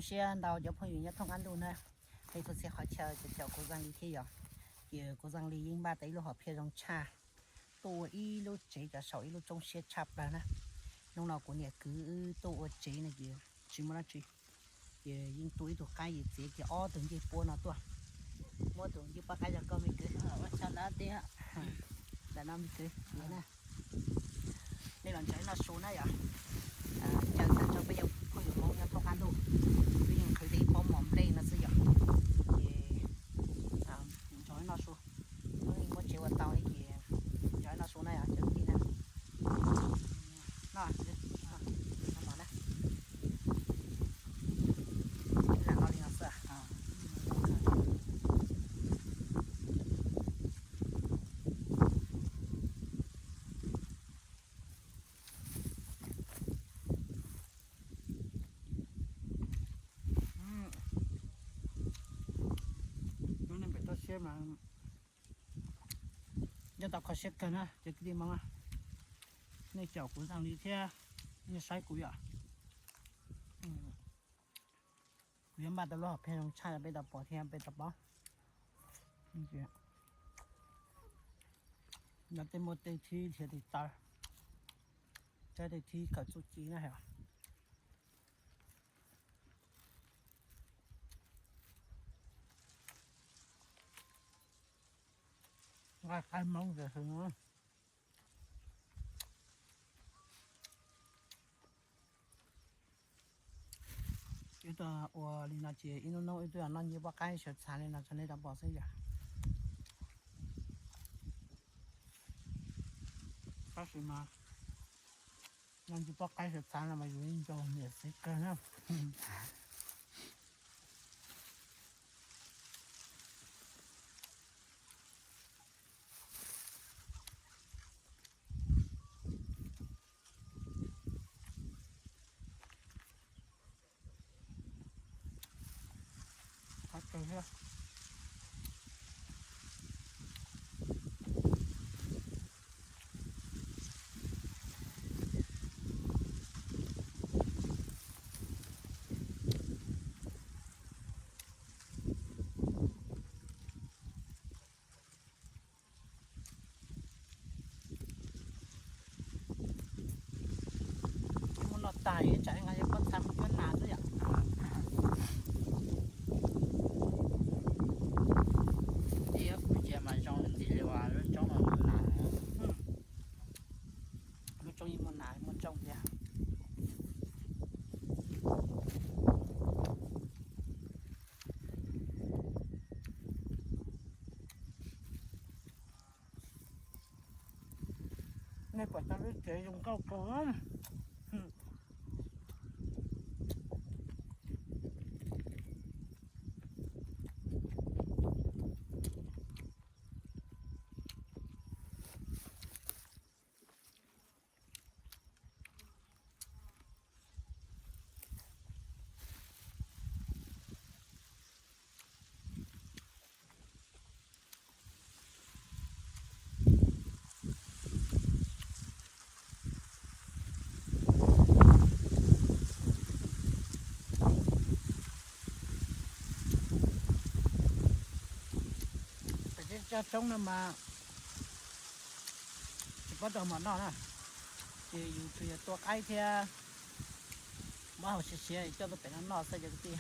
Siab ntau cov phooj ywg nyob thoob qab ntuj na, peb tuaj txhij qhov chaw caum kuv Zeej Lis thiab yom. Ces kuv Zeej Lis yeej npaj tau ib lub hom phiaj zoo tshaj, tuaj ua ib lub tsev cov saum ib lub roob siab tshaj plaws na. Hnub no kuv niam kwv wb tuaj ua tsev no ces tsis muaj dab tsi, ces yeej tua ib tug qaib yim txiav kiag ob tug ncej puab no tuaj. Muab tus ncej puab qaib rau koj me kwv. Ua tsaug ntau tiag. Ntawm no me kwv txiav na. Nej los ntsib noj su na yom. Caw tag nrho peb yog phooj ywg Hmoob nyob thoob qab ntuj, peb yeej qhwv tau ib pob mov nplej no xwb yom. Ces nrog noj su, muab tsev ua tau li ces nrog noj su na yom cov kwv tij na. Noj, noj mov na. Lam no li no xwb. Hnub no pem toj siab mas nyob tau kho siab kawg na cov kwv tij Hmoob. Nej caum kuv Zeej Lis thiab nej saib kuv yom. Kuv yuav npaj tau lub hom phiaj zoo tshaj rau peb tau pom thiab peb tau paub. Nyob tej muaj tej thib dhia tis taw, saib tej thib kawm txuj ci na yom. Nqaij qaib Hmoob ces xwb. Wb tuaj ua li no ces ib hnub hnub wb twb noj ncej puab qaib sawv txhav li no rau nej tau pom xwb yom. Tab sis mas noj ncej puab qaib sawv txhav no mas yus yeej nco niam txiv kawg na. Muab noj tag es tsam nqa cov pob txha mus cuab nas xwb yom. Ib kuv cia mas zoo ntxim li uas lub roob no muaj nas. Lub roob yeej muaj nas muaj tsooj thiab. Nej pom tau lub tsev zoo nkauj kawg. Pem teb chaws roob no mas tsis paub tau mov noj na, ces yus tsuas yog tua qaib thiab muab hau siav siav coj tuaj pem no noj xwb cov kwv tij.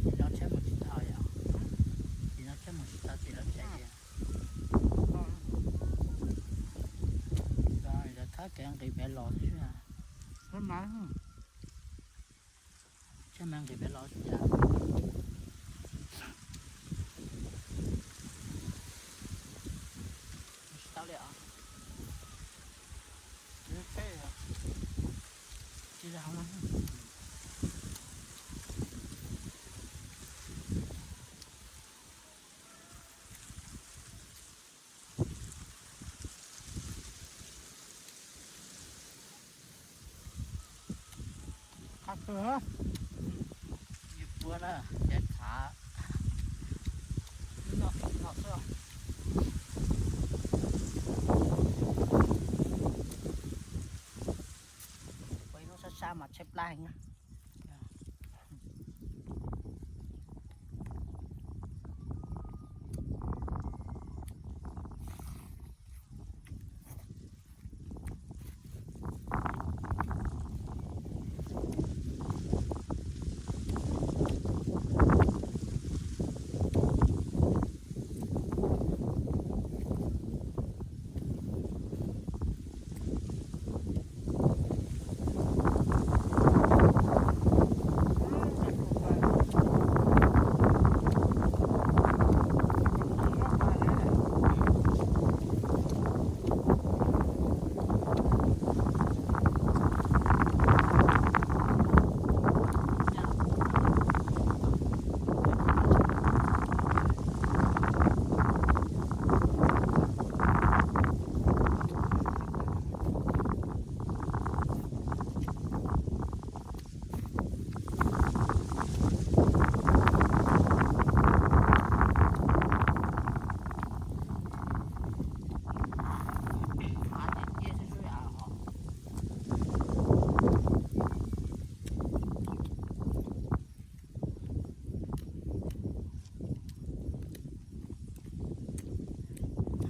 Ces no tsheb mus tsis tau yom? Ces no tsheb mus tsis tau ces lawv tsev tiag. Lawv thab kev nqis pem los xwb. Tsheb mas nqis pem los xwb yom. Tsis tau li os. Tsheb os. Qab kawg. Ib puab na, ces khav. Ib no xwb. Ua ib lub sab sab mas tshaib plab heev na.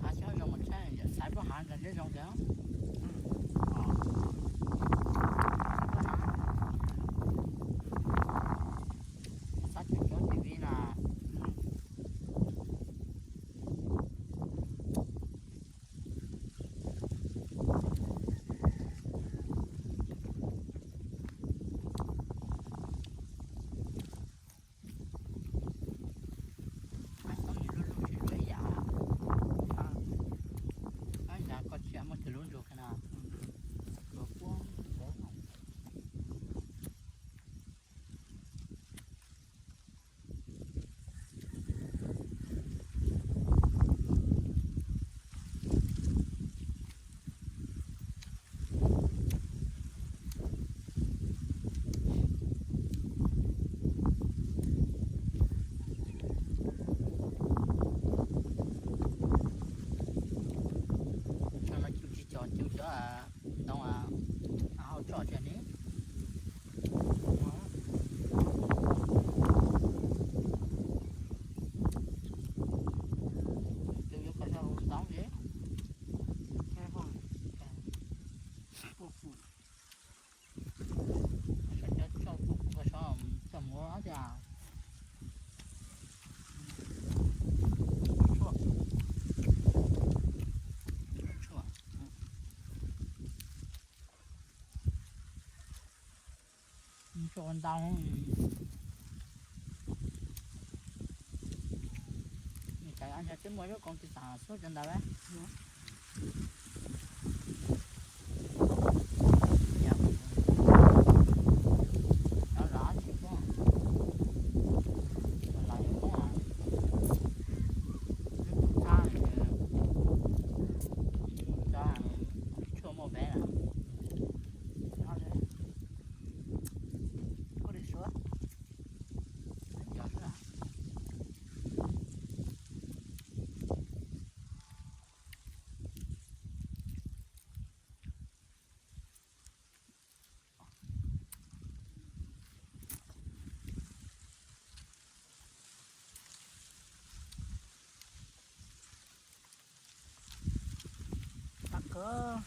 Hav xyoob zoo mas tshaj, xaiv plaub hav nrog neb zoo tiag. Xav tsis cov T V na. Ab, yam koj tsis muaj cov lub ntsuag ka na. Cov no cus tsis cos, cus cov ntoo hau tso tseg ne. Cus yuav kom tau ntoo li. Sawv cov tsau kuv kuv sov coj mus ua tias tshuaj, tshuaj. Tshuaj ua ntau. Nws cov ntshe twb muaj lub koom tis xav xub cov ntawd. Cov los tsis poob, los yuav poob. Lub txhab, cov tshuaj muaj peb lawm. Qab kawg.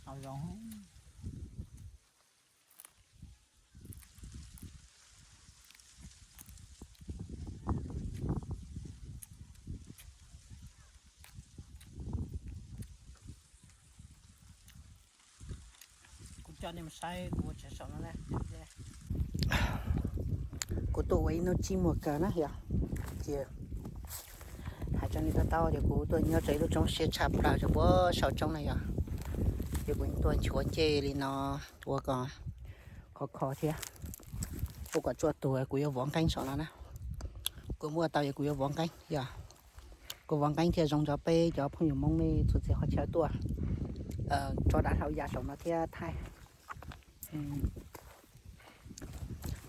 Tau zoo. Coj nej mus saib kuv ua tsev saum no na. Kuv tuaj ua ib hnub tsib muag kawg na yog, ces hais rau nej to taub tias kuv tuaj nyob rau ib lub roob siab tshaj plaws rau puag saum roob na yog, ces kuv tuaj nchuav ncej li no ua kom khov kho thiab, ua kom tsuaj tuag kuv yuav vov nqeeb saum no na. Kuv muaj tau yog kuv yuav vov nqeeb yog, kuv vov nqeeb thiaj zoo rau peb cov phooj ywg Hmoob nej txhua txhia qhov chaw tuaj tso dav hlau ya saum no thiab thaij,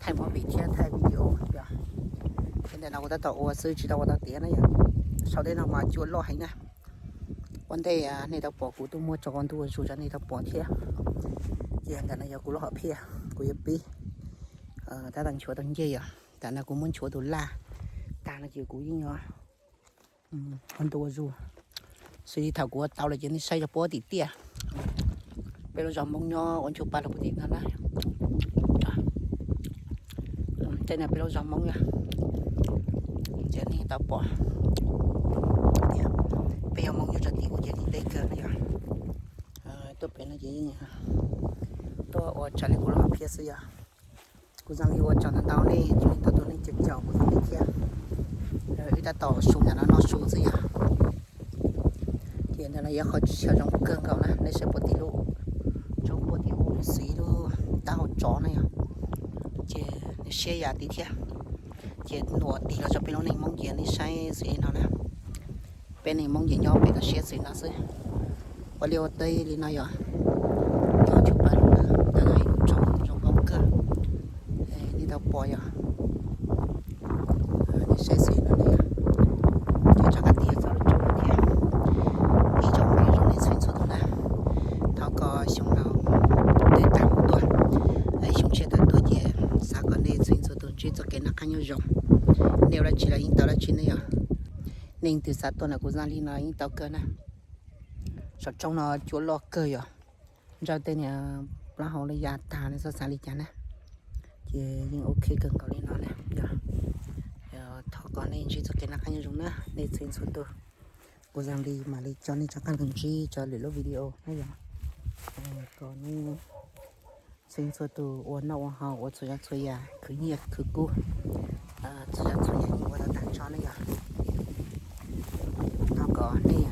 thaij movie thiab thaij video yog. Ces ntawm no kuv tab tom ua xwb tsis tau ua tau tiav na yog. Saum tej no mas cua loj heev na. Ua ntej nej tau pom kuv tuaj muab tso ntu ua zus rau nej tau pom thiab. Ces ntawm no yog kuv lub hom phiaj kuv yuav pib tab tom nchuav tau ncej yog. Tam no kuv muab nchuav tus laj tag no ces kuv yeej yuav ua ntu ua zus. Xws li thaum kuv ua tau lawm ces nej saib rau puab tim tiaj. Peb lub zos Hmoob nyob ua nchuj pa los puag tim no na. Tej no peb lub zos Hmoob yog, ces nej tau pom tias peb yog Hmoob nyob rau tim ub ces nej deb kawg no yog. Tuaj pem no ces tuaj ua raws li kuv lub hom phiaj xwb yog. Kuv zoo li ua tsaug ntau ntau nej, tsis tau tus neeg caum caum kuv thiab. Wb tab tom su ntawm no noj su xwb yog. Ces ntawm no yog qhov chaw zoo kawg nkaus na, nej saib puag tim lub, tsob puag tim ub xws ib lub taub hau tsov na yog. Ces nws siab yam tid thiab. Ces nuam tig los rau peb lub neej Hmoob ces nej saib xws li no na. Peb neeg Hmoob ces nyob pem toj siab xwm no xwb. Ua liaj ua teb li no yog, nyob tsuj pawg lug na, ntawm no ib lub tsob zoo nkauj kawg. Nej tau pom yog, nej saib xws no na yog, ces rov qab tig txog lub tsob no thiab. Ib tsoom phooj ywg zoo nej txhua txhua tus na, thov kom xyoo no twb tag mus tuaj, xyoo tshiab tawm tuaj ces xav kom nej txhua txhua tus ntsib txoj kev noj qab nyob zoo. Nej ua dab tsi los yeej tau dab tsi ne yog. Nej leej twg xav tuaj ntawm kuv Zaj Lis no yeej tau kawg na. Saum roob no cua loj kawg yog, ntsawj tej niag plaub hau li ya tag nej txhob xav li cas na. Ces yeej ok kawg nkaus li no na yog. Thov kom nej ntsib txoj kev noj qab nyob zoo na nej txhua txhua tus. Kuv Zaj Lis mam li coj nej rov qab los ntsib rau lwm lub video na yog. Kom nej txhua txhua tus ua noj ua haus ua txhua tsav txhua yam khwv nyiaj khwv kub, txhua tsav txhua yam yeej ua tau tag nrho na yog. Thov kom nej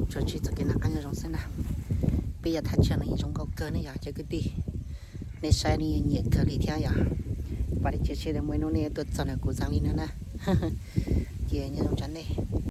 tsuas ntsib txoj kev noj qab nyob zoo xwb na. Peb yav thaj chaw no yeej zoo nkauj kawg ne yog cov kwv tij. Nej saib nej nyiam kawg li thiab yog. Vam thiab cia siab tias muaj ib hnub nej tuaj txog ntawm kuv Zaj Lis no na. Ces nyob zoo tsav nej.